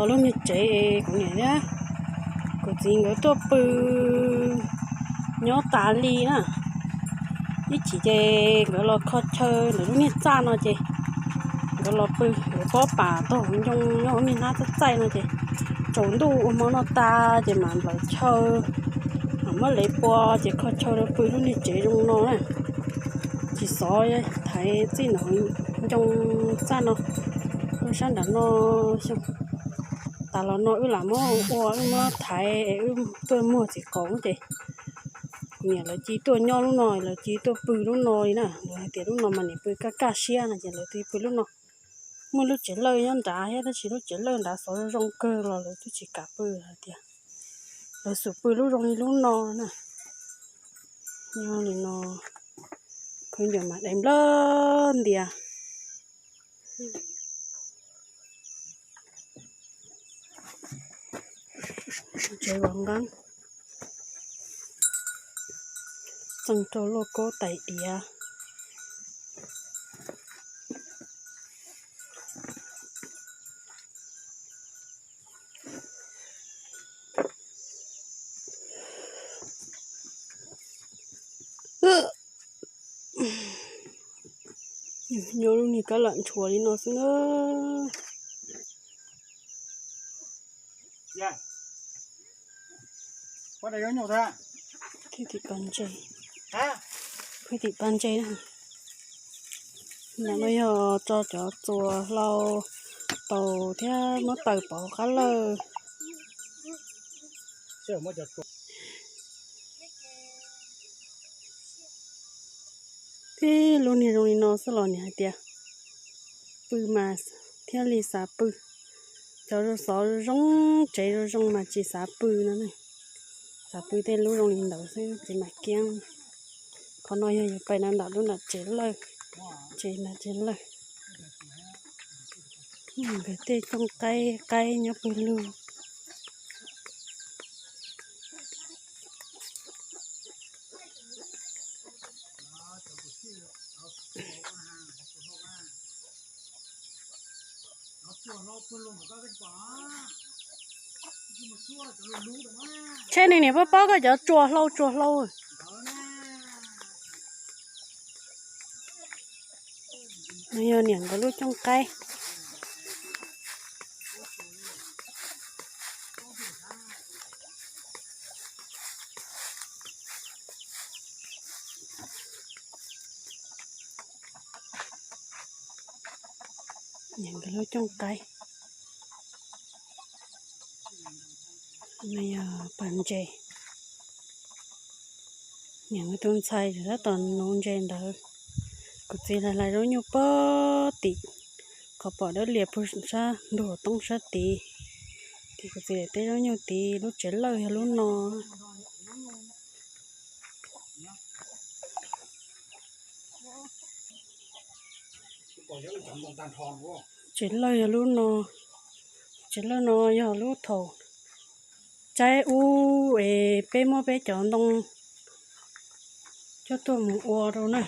Los lub niag tsev kuv niam thiab kuv txiv nkawd tuaj pw nyob tas li na. Ib chim ces nkawd los kho chaw ntawm lub niag txaj no ces nkawd los pw, nkawd pob pam taug hauv ncoo nyob hauv niag hnab txaij txaij no ces tsaus ntuj ua hmo noj tas ces mam nplawm chaw, mam muab lev pua ces kho chaw rau pw lub niag tsev zoo no na. Tsis xov thaiv txij ntawm hauv ncoo txaj no, lub sab nram no xyoo. Tas los no wb lam muab ua, wb muab thaiv es wb tuaj muag txiv qaub ces niam lawv cia tuaj nyob lub no, lawv cia tuaj pw lub no li na. Lawv hais tias lub no mas niam pw kaj kaj siab no ces lawv cia pw lub no. Muaj lub tsev lawj nyob nrad thiab tab sis lub tsev lawj nrad xov zoo kawg los lawv twb tsis kam pw hais tias lawv xum pw lub zoo li lub no na. Nyob li no, khaub ncaws mas dai nplawg ntias. Tsev vov nqeeb, txeeg rau lauj kaub tais diav. Nyob lub niag kab lam ntshuas li no xwb na. Phwj tim pas ntses, phwj tim pas ntses na. Ntawm no yog tso cov txuas hlau taus thiab muab taws pov qab lawj. Tib lub niag zoo li no xwb los niam hais tias pw mas thiaj li xav pw. Cov xov zoo, tsev zoo zoo mas tsis xav pw no. Xav pw tej lub zoo li ntawd xwb tsev mam kiab. Qhov no yog yuav pais na nram lub nram tsev lawj, tsev nram tsev lawj. Nkawd tej cooj qaib, qaib nyob pawg lug. Tshe nws niam pab paub koj cov tsuas hlau tsuas hlau. No yog niam nkawd lub cooj qaib. Niam nkawd lub cooj qaib. No yog pas ntses. Niam nkawd tus ntxhais tab tom nuv ntses ntawd. Kuv txiv hlais hlais zaub nyuj puag tim qhov pom dawb lias puag sab ntug toob sab tid. Ces kuv txiv hlais teb zaub nyuj tid, lub tsev lawj yog lub no. Tsev lawj yog lub no, tsev lawj no yog lub thaum tsaib ub es peb muab peb cov ntoo coj tuaj mus ua rau na.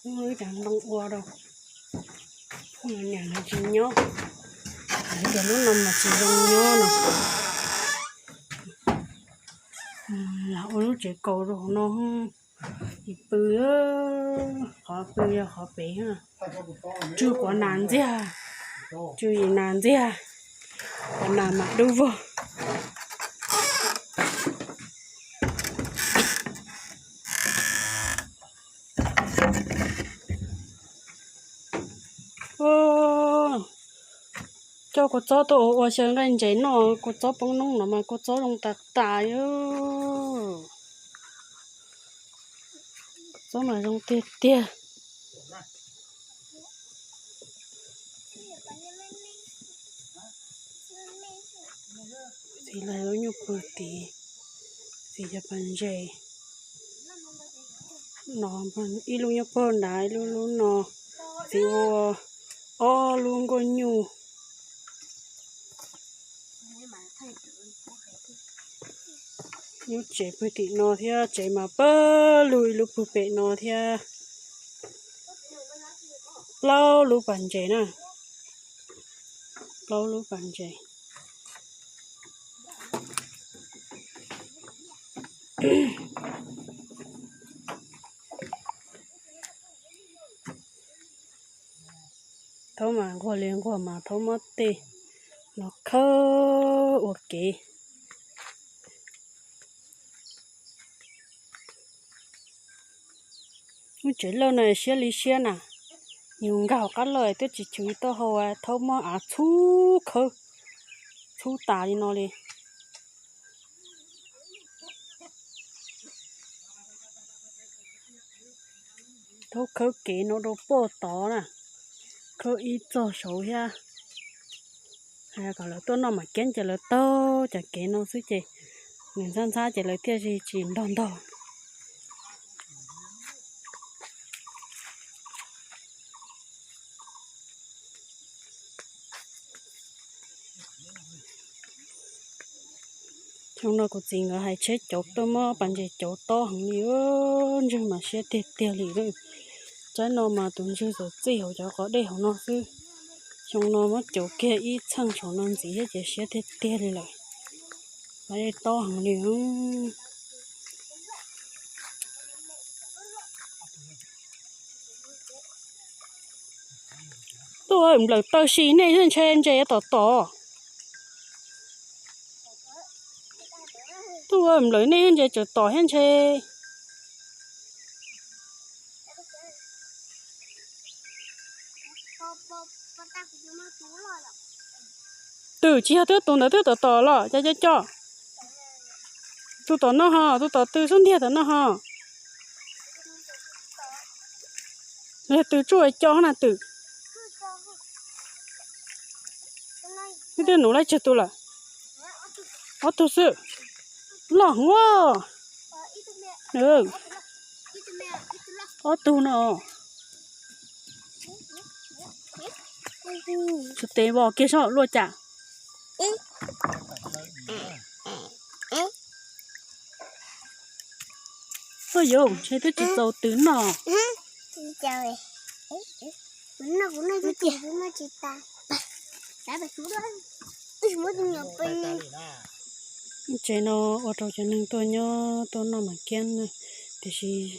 Muab cov ntoo ua rau, niam lawv tsis nyob, lawv tias lub no mas tsis zoo nyob no. Lam ua lub tsev kaus rau hauv no, pw, qhov pw yog qhov pem. Tsw quav nas ntxiag, tsw yim nas ntxiag, quav nas mam dub vog. Coj kua txob tuaj ua ua xyaw nqaij ntses noj, kua txob poob noob no mas kua txob zoo tas tas. Kua txob mas zoo tiag tiag. Txiv hlais zaub nyuj pw tid, txiv cov pas ntses no, ib lub nyob puag nrad, ib lub lub no, txiv ua ob lub nkuaj nyuj. Lub tsev pw tim no thiab, tsev mas pawg lug ib lub pw pem no thiab. Plaub lub pas ntses na. plaub lub pas ntses. Thaub mas nquag li nquag mas thaub muab tej los khawb ua kev. Lub tsev lawj no siab li siab na, yus nkag qab lawj twb tsis chwv taub hau, thaub muab av txhub khawb, txhub tas li no li. Thaub khawb kev no rau pem tod na, khawb ib txog saud thiab. Hais kom lawv tuaj noj mam kiab ces lawv taug cov kev no xwb ces nws ntxhab ntxhab ces lawv thiaj li tsis ntog ntog. Xyoo no kuv txiv nkawd hais tsheb cauv tuaj muab pas ntses cauv tob heev li, ntswg mas siab tiag tiag li. Tsaib no mas tus ntswg txawm txij hauv cov qos dej hauv no xwb. Xyoo no muab cauv kiag ib txheej saum no ntxiv thiab ces siab tiag tiag li lawm. Pas dej tob heev li. Tuaj nplawm taw si nej ntshe ntses tom tom. Tuaj nplawm nej ntses tseem tom thiab ntshe. Twb tsis yog twb tus ntawd twb tom tom los cov cov cov. Tus tom no ho, tus tom twg xub ntiag tom no ho. Yog twg tsuj co na twg. Twb nuv laib tsawg tus lawm? Ob tug xwb. Loj heev. Ob tug no. Tsum tes vos kiag saib luaj cas. Oj yauv, ntshe twb tsis txaus twv noj. Tsev no ua rau cov neeg tuaj nyob tuaj noj mam kiab na, tiam sis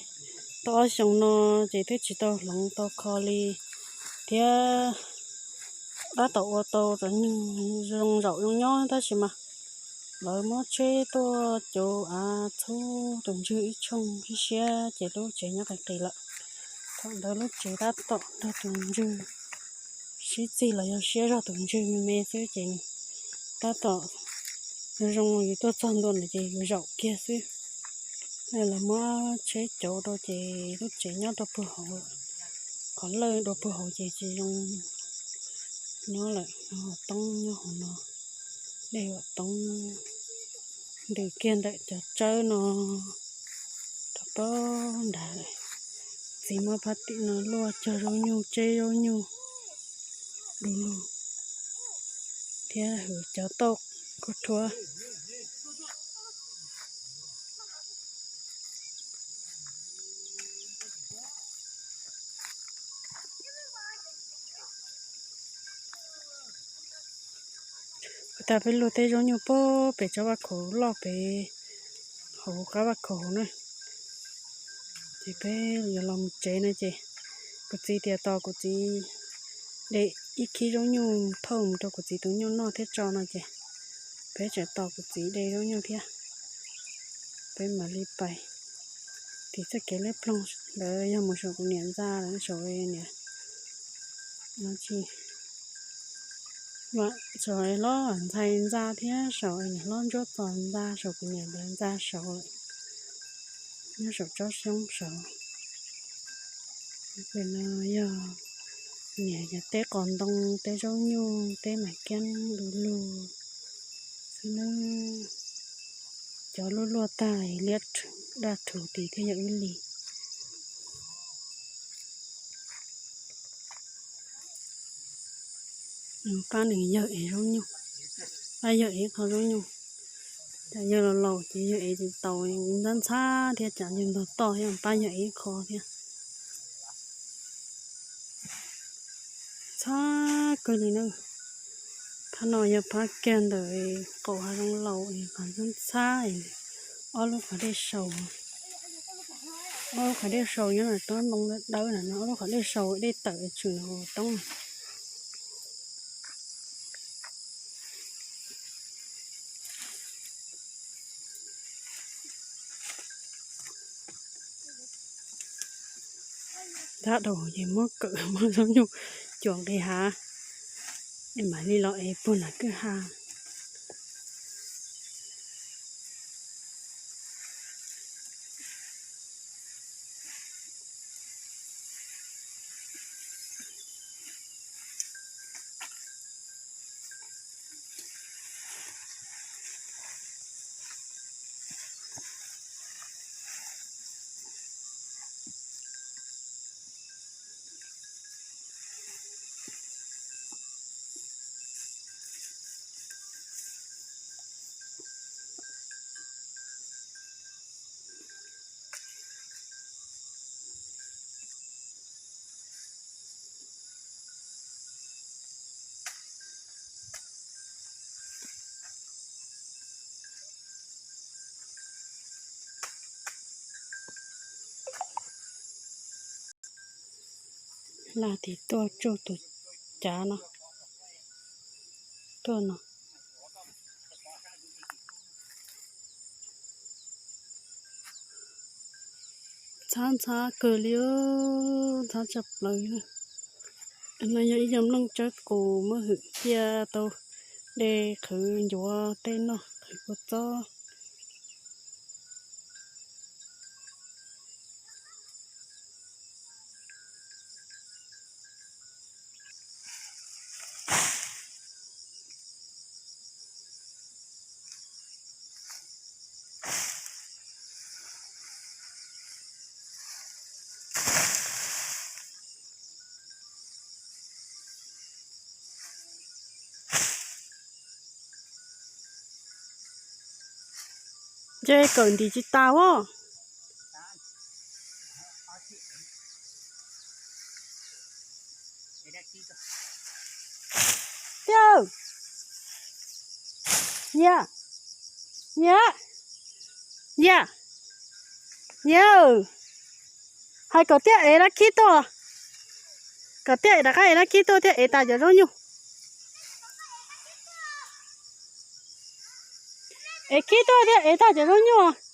tau ob xyoos no ces twb tsis tau hloov tau kho li thiab. Tab tom ua tau cov neeg zoo zaum zoo nyob tab sis mas lawv muab tsheb tuaj cauv av txhub tus ntswg ib tshooj ib siab ces lub tsev nyob qis qis lawm. Thaum ntawd lub tsev tab tom nrog tus ntswg sib txig los yog siab zog tus ntswg me me xwb ces tab tom zoo yus tuaj txog ntua ntawd ces yus zaum kiag xwb. Lawv muab tsheb cauv rau ces lub tsev nyob rau puag hauv, qhov lawj rau puag hauv ces tsis zoo nyob lawm. Hav toob nyob hauv no, dej hav toob ntws kiag ntawm cov tsawb no rau pem nrad. Txiv muab phab tim no luaj cog zaub nyuj, tseb zaub nyuj du lug thiab hwv cov tauj kuj rhuav. Kuv tas peb luaj teb zaub nyuj puag pem tsob vaj khaum loj pem hauv qab vaj khaum na. Ces peb yuav los mus tsev no ces kuv txiv tias tos kuv txiv de ib khib zaub nyuj thauj mus rau kuv txiv tus nyuj noj thiab tso no ces peb tseem tos kuv txiv de zaub nyuj thiab. Peb mam li pais tim txoj kev liab ploog ntawd yog mus saum kuv niam ntxa lawm, saum niam, saum hlob ntxhais ntxa thiab saum niam hlob ntsuab txos ntxa, saum kuv niam lawv ntxa saud lawm, nyob saum tsob xyoob saud. Pem no yog niam cov teb qos ntoo, teb zaub nyuj, teb mam kiab du lug xwb na. Cov luaj luaj tag liab daj rhuv tid thiab yog ib li. Pab nws yawg ev zaub nyuj, pab yawg ev ib qho zaub nyuj. Cas yawg laus laus ces yawg ev tsis tau, ntxhab ntxhab thiab cas yawg ntog toj thiab, pab yawg ev ib qho thiab. Ntxhab kawg li na. Qhov no yog phab kiag ntawm qaum hav zoov laus es qhov ntxhab ntxhab, ob lub qhov dej saus, ob lub qhov dej saus nyob ntawm tsob ntoo dawb na, ob lub qhov dej saus dej tawm tshwm hauv roob. Tab dhau ces muab kawm muab zaub nyuj cuam nqis hav, es mam li los ev puag nram kwj ha. Laj tim tuaj tsuj tus cav no tuaj no. Ntxhab ntxhab kawg li, ntxhab tshaj plaws li. No yog ib co nplooj tsawb qus muab hwm ciaj tau de qhwv ncuav tej noj qhwv kua txob. Ntshe kawm ntim tsis tas as. Tiag, yam, yam, yam, yam, hais kom Tiaj ev dab khib tuaj, kom Tiaj rov qab ev dab khib tuaj thiaj ev tas cov zaub nyuj. Ev khib tuaj thiaj ev tas cov zaub nyuj.